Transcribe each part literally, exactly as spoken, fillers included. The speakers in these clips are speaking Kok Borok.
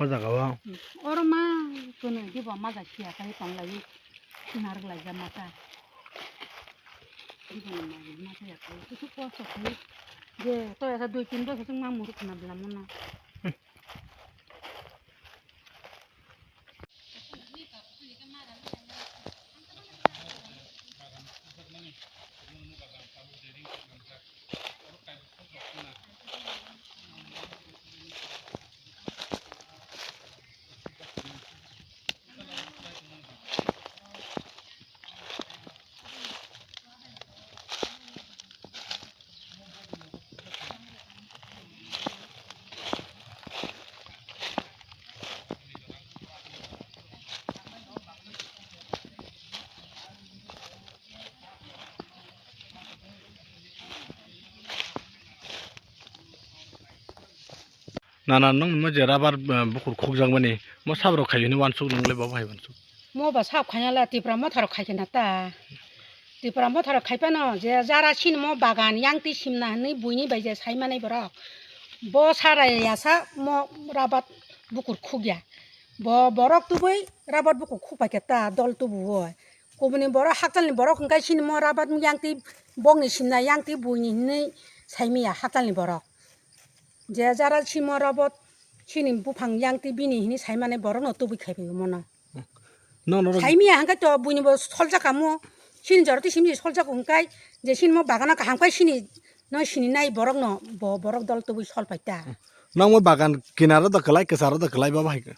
O jaga o. Oro ma kwnwi dibo ma ja siya kai tong lai. Narwk lai ja ma ta. Dibo ma ma ta ya kai. Kusu kosto kai. Je to ya dui tin bosor tong ma muruk na bla mo na. Nana, nwng mo je rubber, eh, bukur khukjakmani, mo sabrok khai hwnwi uansuk, nwng le bo hai uansuk. Mo ba sab khaina le Tipra Motha rok khai khe na ta. Tipra Motha rok khai phano je jara sini mo bagan yang twi simna hwnwi buini bai je sai manai borok. Bo sarai ya sa mo rubber bukur khukya. Bo borok tubui rubber bukur khuk pai khe ta dol tubu o. Kubuni borok hakchalni borok hwnkhe sini mo rubber yang twi bokni simna yang twi buini hwnwi sai manya hakchalni borok. Je jara simo rubber sini buphang yang twi bini hwnwi sai mani borokno tubui khai phai mono. Nono rok. Sai manya hwnkhe to buini bo soljak kamo. Sini jora twi simi soljak hwnkhe je sini mo bagano kaham khai sini no sini nai borokno bo borok dol tubui sol pai ta. Nang mo bagan kinaro da kwlai, kwcharo da kwlai, bo bahai khe.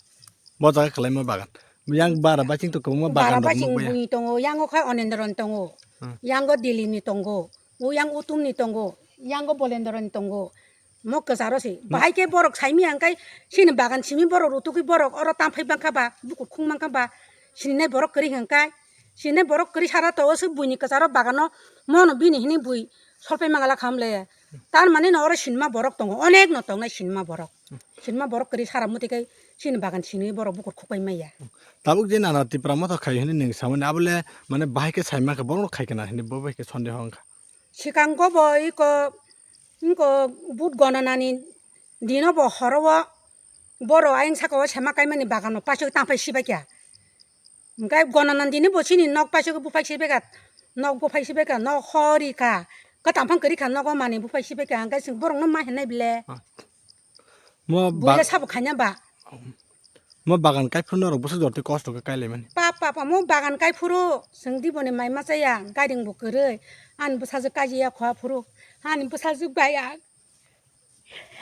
Bo jaga kwlai mo bagan. Yang bara baching to kwbangma bagan bara rok baching nukmaya. Buini tongo, yango khai Onendro ni tongo. Hmm. Yango Dili ni tongo. O yang Utum ni tongo. Yango Bolendro ni tongo. Mo kwcharo se. Hmm. Bahai khe borok saimi hwnkhe sini bagan simi borok rutugwi borok oro tamphai bangkha ba, bukur khung mangkha ba, sininai borok kwrwi hwnkhe, sininai borok kwrwi sara to o se buini kwcharo bagano mono bini hini bui solpai mangala khamle. Tar mani no oro sinma borok tongo, onek no tongnai sinma borok. Sinma borok kwrwi sara muti kai sini bagan sini borok bukur khukpai maya. Tabuk je nana Tipra Motha khai hini ning samani abole mane bahai khe saima khe borok khai kana hini bo bahai khe sonde hong kha. Sikango bo iko, iko but gonanani dino bo horo o boro ayang saka o sema kaimani bagano paisok tangpai sibaikha. Hingke gonanani dino bo chini nok paisok buphai sibaikha, nok buphai sibaikha, nok hori kha, kwtam phang kwrwi kha, nogo manwi buphai sibaikha, hingke chwng borokno ma hinai bile. Ah. Mo buya ba-, sabo khaina ba. Mo bagan kaiphuru norok bwswk jorti kosto khe kailaimani. Pa, pa, pa, mo bagan kaiphuru, chwng diboni mai machaya, gading bo kwrwi, ani bwsajwk kajiya khwa phuru, ani bwsajwk bai ang,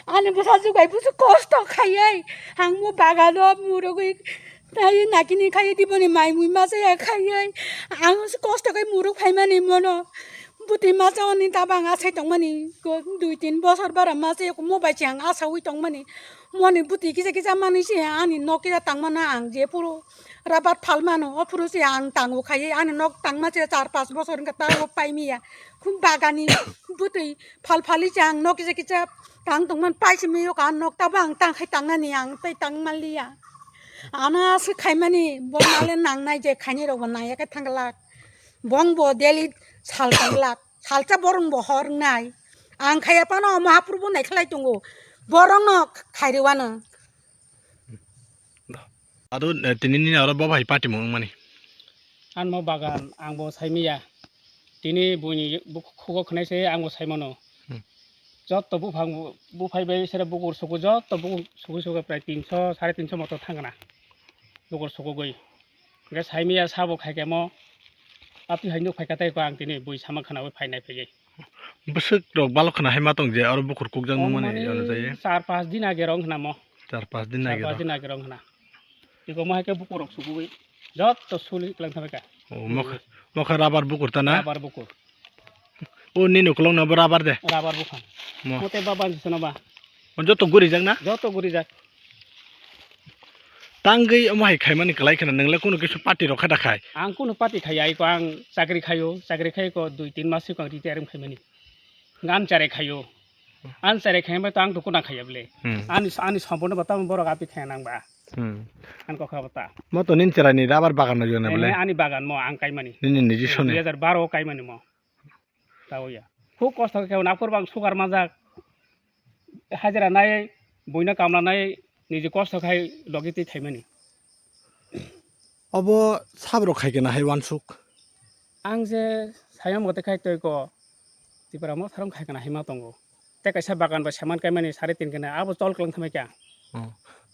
ani bwsajwk bai bwswk kosto khaiwi, ang mo bagano murugwi, tai nakini khaiwi diboni mai mui machaya khaiwi, ang kosto khai muruk phaimani mono. Bwtwi masa oni tabang asai tongmani, ko dui tin bosor bara masa yoko mo bai se ang asaui tongmani. Moni bwtwi kisa kisa manwi se ani nok kisa tangmano ang je phuru rabat phalmano, o phuru se ang tango khaiwi ani nok tangma se char pas bosor wngkha ta o paimiya. Khum bagani bwtwi phal phali se ang nok kisa kisa tang tongmani pai simi yok ang nok tabang tang khai tangnani ang tei tang manliya. Ano aswk khaimani bo nale nangnai je khainai rokbo nangya khe thangla. Bong bo daily sal tangla. Salsa borong bo hor wngnai. Ang khaya phano omo haphuru bo naikhlai tongo. Borong no khairwano. Ado, eh, tini ni aro bo bai party mo wngmani. Ang mo bagan ang bo saimiya. Tini buini bukhugo khwnai se ang bo saimano. Hmm. Jotto buphang buphai bai sere bukur suku jotto bukur suku suku prai tinso sare tinso moto thangna. Bukur sukugwi. Hingke saimiya sabo khaikhe mo. Atwi hai nuk phaikha tei ko ang tini bui sama khwnaui phainai phaiwi. Bwswk rok balok khwna hai ma tong je aro bukur kukjak nung mani. Char pas din age rong khwna mo. Char pas din age rong khwna. Iko mo hai khe bukur rok sugui jotto suli klang thabai kha. O mokha, mokha rabar bukur ta na? Rabar bukur. O nini ukulok no bo rabar de? Rabar buphang. Mo. Mote ba bansi sono ba. O joto gurijak na? Joto gurijak. Tangwi omo hai khaimani kwlai kheno, nwngle kunu kisu party rok kha da khai? Ang kunu party khaiya, iko ang chakri khaio, chakri khai ko dui tin mas siko ang retire wng khaimani. Ngan chare khaio. An chare khaimani to ang to kuna khaiya bole. Hmm. Ani, ani sompono bata borok api khaya nang ba. Hmm. An kokha bata. Mo to nin chera ni rubber bagan no jona bole? Eh, ani bagan mo ang kaimani. Nini niji sone? Dui hajar baro o kaimani mo. Tao ya. Khub kosto khe naphur bang sugar manjak. Hajira nai, buino kamla nai, niji kosto khai logi twi khaimani. Obo sabrok khai kena hai wansuk? Ang je sayang mote khai toi ko Tipra Motha rok khai kena hai ma tongo. Te kaisa bagan bai saman kaimani sari tin kena abo chol kwlang thamai kya. Oh.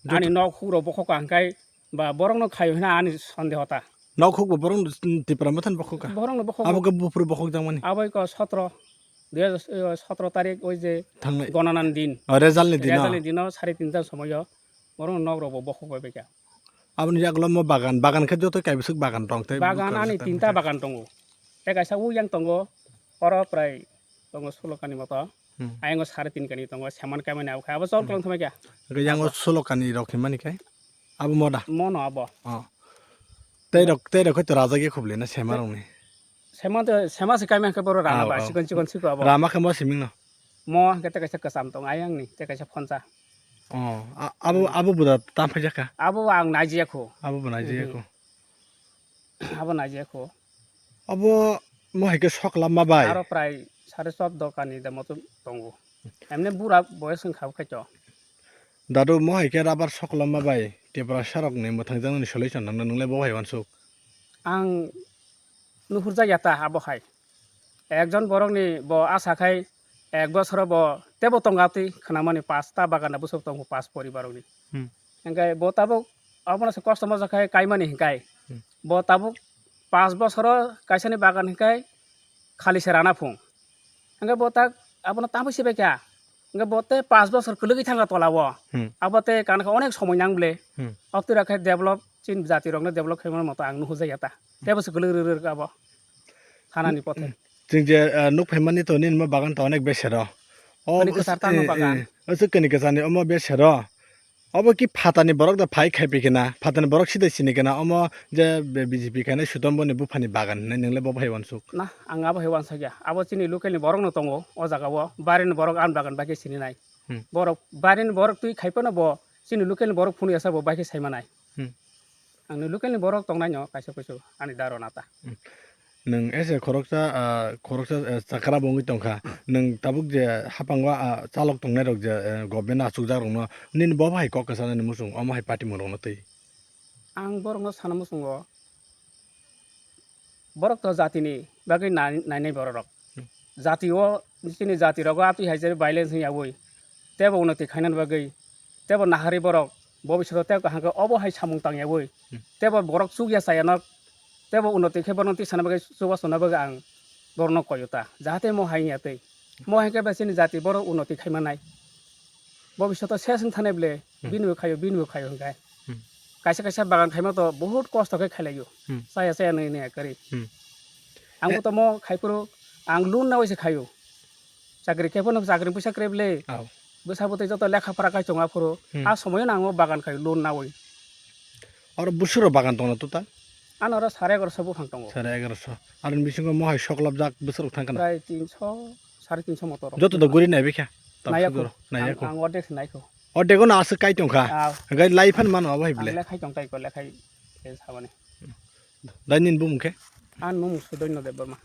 Ani nok huk rok bokhok ang kai ba borok no khaio hina ani sondeho ta. Nok huk bo borok no Tipra Motha ni bokhok ka? Borok no bokhok. Abo ke bufru bokhok jang mani? Abo ko sotro, dui hajar sotro tarik oi je thangnai gonanan din. Oh, result ni dino? Result ni dino sari tinta somoyo borok no nok rok bo bokhok bai bai kya. Aboni yagulo mo bagan, bagan khe joto kaibiswk bagan tong tei. Bagan ani tinta bagan tongo. Tei kaisa u yang tongo, oro prai tongo sulokani moto. Hmm. Ayango sari tin kani tongo, seman kaimani abo khai, abo chol kwlang thamai kya. Hwnkhe yango sulokani rok hinmani khe? Abo moda? Mono abo. Oh. Tei rok, tei rok khe to rajak ya khubli na sema rokni? Sema to, sema se kaimani khe boro rana ba, chikon chikon siko abo. Rama khe mo siming no? Mo hwnkhe tei kaisa kwcham tong ayang ni, tei kaisa phonsa. Oh, a-, abo, abo buda tam phai jaka? Abo ang naijiya kho. Abo bo naijiya kho. Abo naijiya kho. Abo mo hai khe sokla ma bai? Aro prai sare chobdo kani da moto tongo. Emne bura boyos wng kha bo khaito. Dadu mo hai khe rubber sokla ma bai? Tiprasa rok ni mwthang jang ni solution nang nang le bo hai wansuk. Ang nuhurjak ya ta abo hai. Ekjon borokni bo asa khai ek bosoro bo tebo tonga twi khwnamani pasta bagana bwswk tongo pas poribarokni. Hmm. Hingke bo tabuk abono se kosto moja khai kaimani hingkai. Hmm. Bo tabuk pas bosoro kaisani bagan hingkai khali se rana phung. Hingke bo tak abono tamo sibai kha. Hingke bo te pas bosor kwlwgwi thangkha tola o. Hmm. Abo te kana khe onek somoi nang ble. Hmm. Obtwi rok khe develop chini jati rokno develop khaimani moto ang nuhurjak ya ta. Tebo se kwlwk rwk rwk abo. Thanani pothe. Chwng je, ah, nuk phaimani to nini mo bagan to onek besero. O kwchar tamo bagan. Eh, o chwk kani kwcharni omo besero. Obo ki phatani borok da phai khai pi kena. Phatani borok sidai sini kena. Omo je B J P khainai Sutombo ni buphani bagan hinwi nwngle bo hai wansuk. Na, ang abo hai wansakya. Abo chini local ni borok no tongo o jaga o. Barini borok ani bagan bai khe sini nai. Hmm. Borok barini borok twi khai phano bo chini local ni borok phunuyasa bo bai khe sai manai. Hmm. Ang ni local ni borok tongnai no kaisa kuisu ani daro nata. Hmm. Nwng ese khoroksa, ah, khoroksa, eh, chakra bo wngwi tongkha. Nwng tabuk je haphango, ah, chalok tongnai rok je, eh, government achukjak rokno nini bo hai kok kwchanani muchung omo hai party mung rokno twi. Ang borokno sana muchungo borok to jatini bagwi nai-, nainai borok rok. Hmm. Jati o chini jati rogo atwi hai je violence wngya wi tebo unnoti khainani bagwi tebo nahari borok bobishoto tebo kaham khe obo hai samung tangya wi. Hmm. Tebo borok chukya chaya nok tebo unnoti khe borok tisana bagwi chubachu na bagwi ang borokno koyo ta jahate mo hai wngya twi mo hai khe ba chini jati borok unnoti khai manai. Bobishoto ses wng thanai ble, hmm, bini bo khaio, bini bo khaio hwnkhe. Hmm. Kaisa kaisa bagan khaima to bahut kosto khe khailaio. Hmm. Chaya chaya nai nai kwrwi. Hmm. Ang bo tomo khai phuru ang loan nawi se khaio. Chakri khe phano chakri puisa kwrwi ble. Aw. Bwsa bwtwi joto lekha pora kai chonga phuru. Hmm. A somoyo no ang o bagan khaio loan nawi. Oro bwswk rok bagan tongna tuta? Ano oro sare egaroso buphang tongo. Sare egaroso. Aroni bisingo mo hai soklopjak bwswk rok thang kana? Prai tinso, sare tinso motor rok. Joto da guri nai bikha? Naiya ko. Naiya ko. Ang, ang ordek se naikho. Ordek no aswk kai tongkha. Ah. Hwnkhe lai phan mano abo hai bile. Ang lekhai tong tai ko, lekhai se sabani. Dai nini bumung khe? Ang nung Sudoino Debbarma.